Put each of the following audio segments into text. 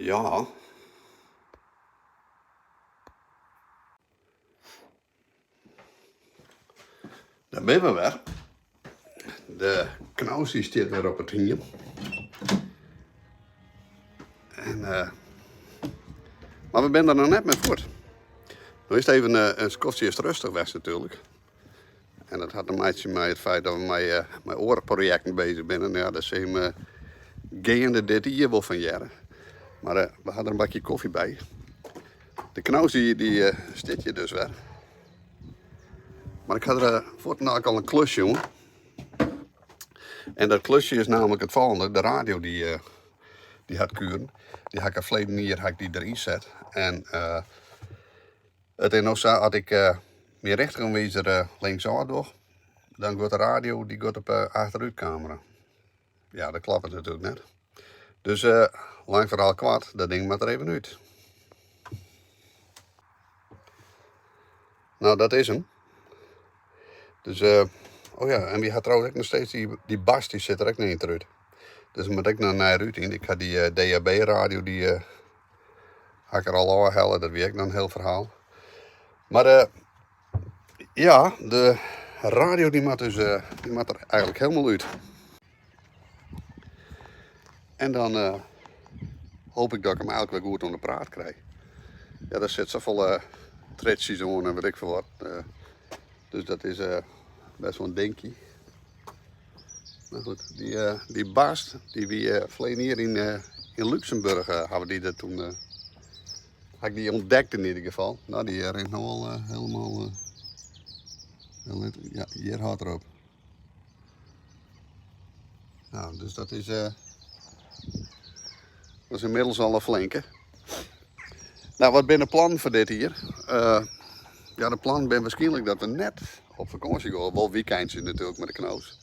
Ja. Dêr binne we wer. De Knaus dy stiet wer op it hiem. En, uh, mar we binne der noch net mei fuort. No is it even uh, in skoftsje is rêstich west natuerlik. En dat hat te meitsjen mei it feit dat we mei, uh, mei oare projekten bezich binne. No ja, dêr sille jim geande dit jier wol fan hearre. Mar uh, we ha der in bakje kofje by. De Knaus dy, dy uh, stiet hjir dus wer. Mar ik ha der fuortendalik al in klusje oan. En dat klusje is namelijk it folgjende. De radio dy, uh, dy hat kueren. Dy ha ik ferleden jier ha ik dy deryn set. En uh, it is no sa, as ik uh, myn richtingwizer uh, linksôf doch, dan giet de radio dy giet op de achterútkamera. Ja, dat kloppet natuerlik net. Dus uh, lang ferhaal koart, dat ding moat der even út. Nou, dat is 'm. Dus, uh, oh ja, en wy ha trouwens ek noch steeds dy, dy bas, dy sit der ek net út. Dus der moat ek noch in nije rút yn. Ik ha dy uh, DAB-radio, dy uh, ha ik der al ôfhelle. Dat wie ek noch in hiel ferhaal. Mar uh, ja, de radio dy moat dus uh, dy moat der eigentlik hielendal út. En dan uh, hoop ik dat ik him eigentlik wer goed oan de praat krij. Ja, der sit safolle triedsjes oan en weet ik folle wat. Uh, dus dat is uh, best wol in dinkje. Mar goed, dy, uh, dy bas, dy wie uh, ferleden jier yn, uh, yn Luxemburg, uh, hawwe dy dat toen, uh, ha ik dy ûntdekt yn ieder gefal. No, dy rint no al uh, hielendal, uh, ja, hjir hâldt er op. Nou, dus dat is, uh, dat is ynmiddels al in flinke. Nou, wat binne de plannen foar dit jier? Uh, ja, de plannen binne wierskynlik dat we net op fakânsje gean. Wol weekendje natuerlik mei de Knaus.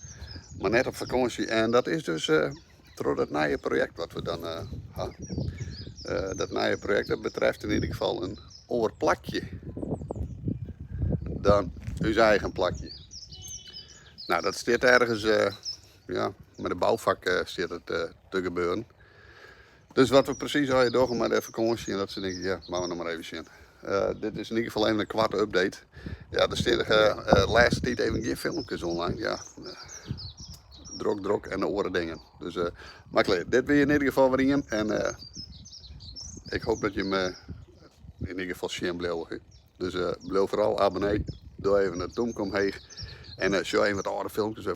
Mar net op fakânsje. En dat is dus uh, troch dat nije projekt wat we dan uh, ha. Uh, dat nije projekt dat betreft yn ieder gefal in oar plakje dan ús eigen plakje. Nou, dat stiet ergens, uh, ja, mei de boufak uh, stiet it uh, te gebeuren. Dus wat we presys allegear dogge mei de fakânsje en dat soart dingen, ja, moatte we noch mar even sjen. Uh, dit is yn ieder gefal even in koarte update. Ja, der steane uh, de lêste tiid even gjin filmkes online. Ja, drok, drok en de oare dingen. Dus, uh, mar klear, dit wie yn ieder gefal wer ien. En uh, ik hoop dat jim yn ieder gefal sjen bliuwe. Dus uh, bliuw foaral abonnee, doch even it dûmke omheech en uh, sjoch even wat âlde filmkes.